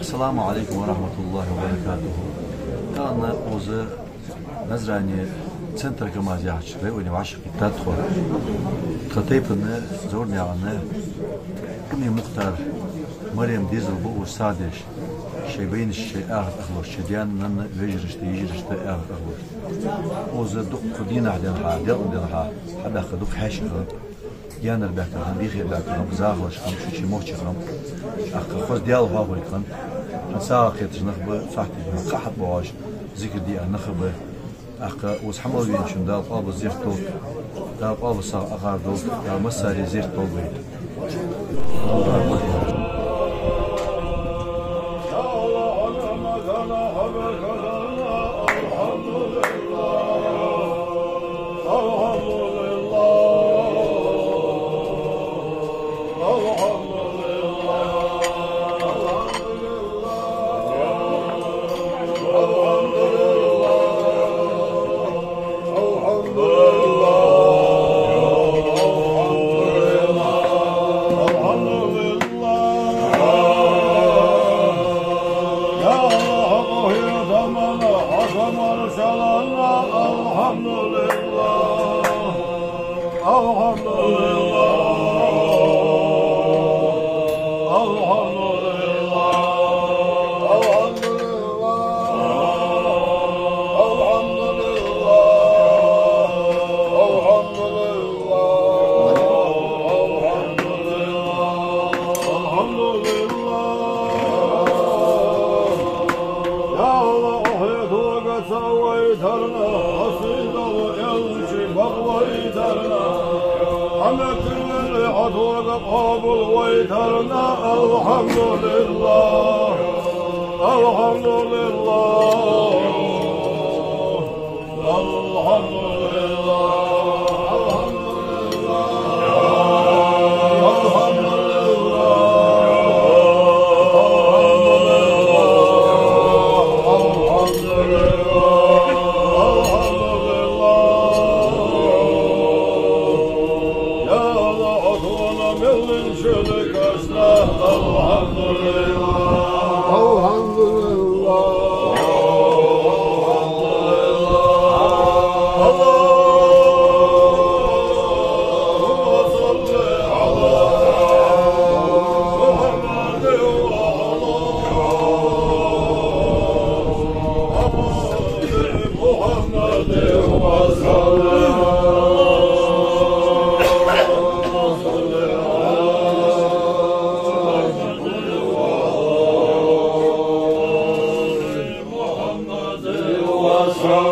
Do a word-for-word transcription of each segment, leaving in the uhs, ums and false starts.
Ассаламу Ӏалайкум ва рахьматуллахӀи ва баракатухӀ. Тахан укхаза Назране центр КамАЗ яхача районе вӀашагӀкхийттад тхо. Тха тайпан, Зовранаькъан Умми-Мухтара, Марема дезал ба укхаза сагӀа деш, шоай байнашта шоай ахарт ахлуш, шоай даьна-нанна, вежарашта, йижарашта ахарт ахлуш. Укхаза дукха дийнахьа денз хьа, делкъа денз хьа, хьабаьхка дукха хьаьший хиннаб, гаьнара баьхка хиннаб, бийхера баьхка хиннаб, захалаш хиннаб, шучий мохчий хиннаб. ТӀаккха хоза Даьла хьоахавергва хиннад. ХӀанз сагӀа кхеташ нах ба, сохьтий ба, кхахьат бохаш, зикар де нах ба. ТӀаккха укхаза хьа мел веначунна Дала къоабал зерат долда, Дала къоабал сагӀа Ӏохайра долда, Дала массане зерат долда вай. الحمد لله. الحمد لله. الحمد لله. الحمد لله. الحمد لله. الحمد لله. الحمد لله. الحمد لله. يا الله، أحييت وقد سويتنا، أصيل ويلشي بغويتنا، حمدت للي عطوك قبل ويترنا. الحمد لله، الحمد لله، الحمد لله، الحمد لله، الحمد لله، الحمد لله، الحمد لله، الحمد لله. يا الله، عطونا من شرك أسلام. الحمد لله. الحمد لله. الحمد لله. اللهم صل على محمد وعلى آل محمد وسلم.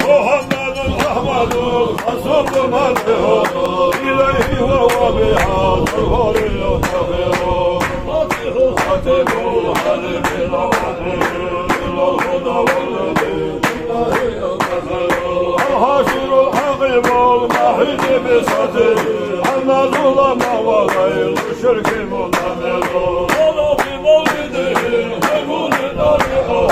محمد أحمد القاسم مدحه، إليه وهو بهذا الهدى يفتخر. فاتح خاتم الهدى بالهدى إلى الهدى والذي الحاشر العقيم المحيط بصدره، أما العلماء وغير الشرك منتمر. قالوا في مولده فيكون طريقه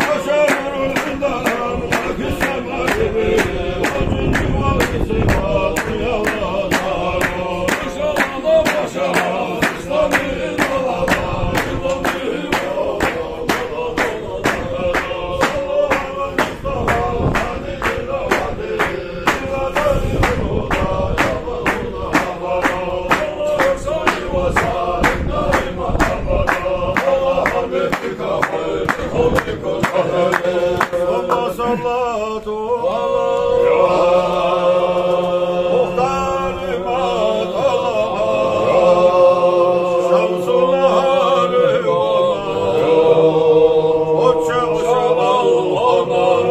وشاعر عند الأملاك السماء به، والجن والإنس والطير والنهر. وشرب وشرب صلاة مختار ما طلع شمس نهار وتشعشع القمر.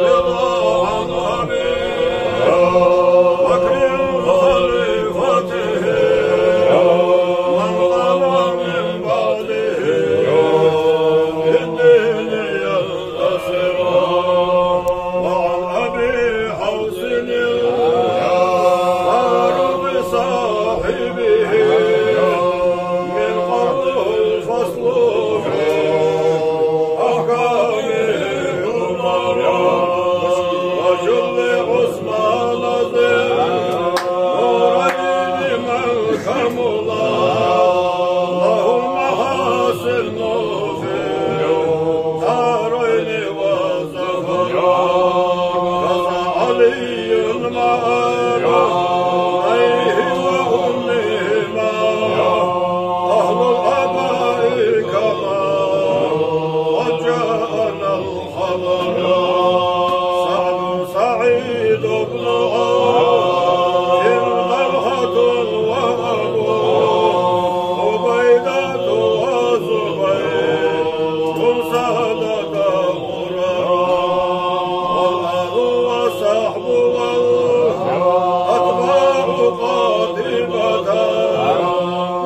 رضا عن أبي بكر خليفته من قام من بعده بالدين ينتصر. وعن أبي حفص الفاروق صاحبه من قبل الفصل في أحكامه عمر. وجل عثمان ذي النورين من كمل له محاسنه في الدارين وزفر. كذا علي مع أبيه وأمهما أهل الآباء كما قد جاءنا الخبر. سعد سعيد بن عوف طلحة وأبو عبيدة وزبير سادة والآل والصحب والأتباع قاطبة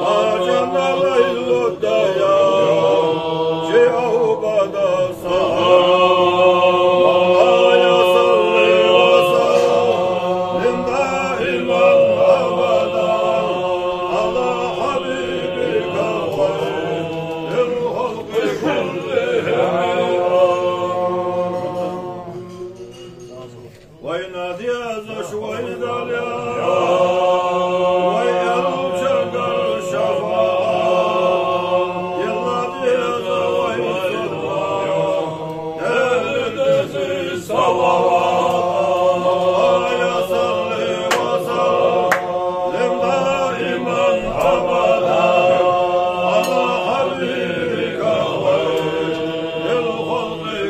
ما جن ليل الدياج أو بدا السحر. مولاي صل وسلم دائما أبدا على حبيبك خير الخلق كلهم. Вай наьна дезаш, вай Дала, вай элчагара шафаӀат, Дала деза вай цунна, Даьла деза салават. Аллахумма салли ва саллим даиман абадан ала хьабибика хайрил халкъи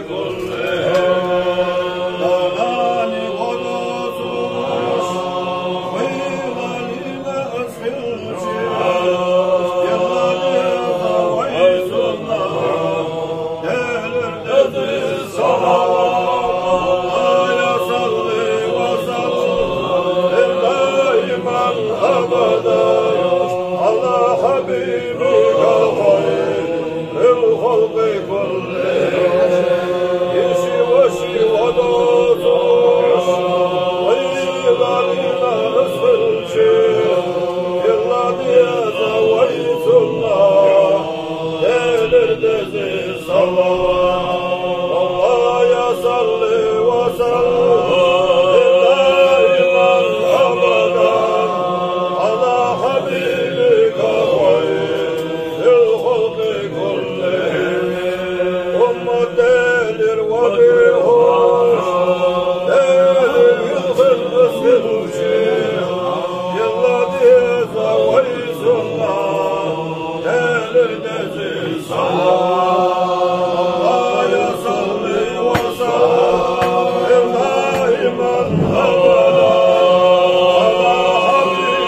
أبدا على حبيبك خير الخلق كلهم. Йиши ваши ва доцу, вай Дала деза вай цунна, Даьла деза салават. اللهم صل وسلم دائما أبدا على حبيبك خير الخلق كلهم. أمة Даьлера ва дехаш, Даьла вилхар ас хилча, Дала деза вай цунна, Даьла деза салават. اللهم صل وسلم دائما أبدا على حبيبك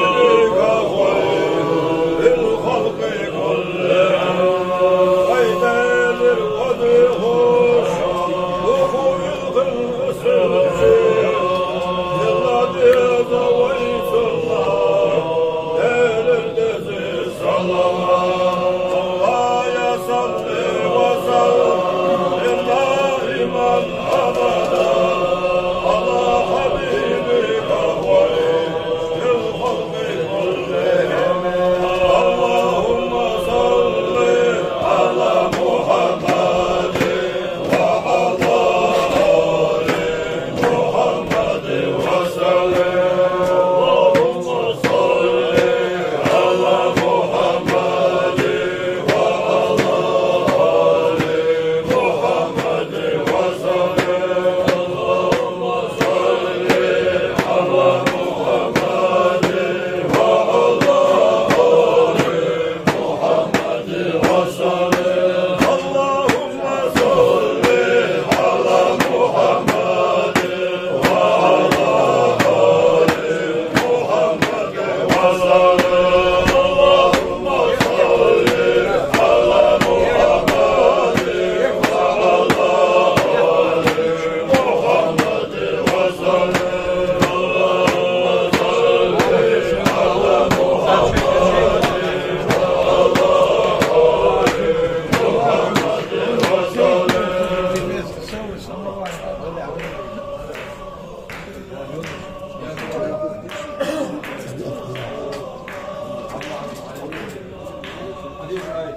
أعوذ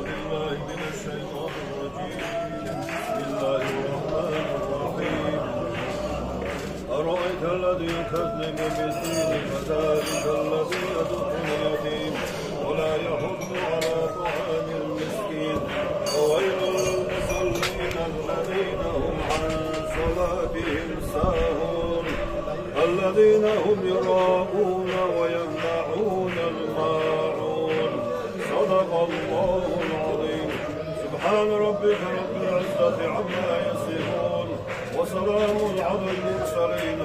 بالله من الشيطان الرجيم. بسم الله الرحمن الرحيم. أرأيت الذي يكذب بالدين فذلك الذي يدع اليتيم ولا يحض على طعام المسكين فويل للمصلين الذين هم عن صلاتهم ساهون الذين هم يراءون ويمنعون الماعون. صدق الله العظيم. سبحان ربك رب العزة عما يصفون وسلام على المرسلين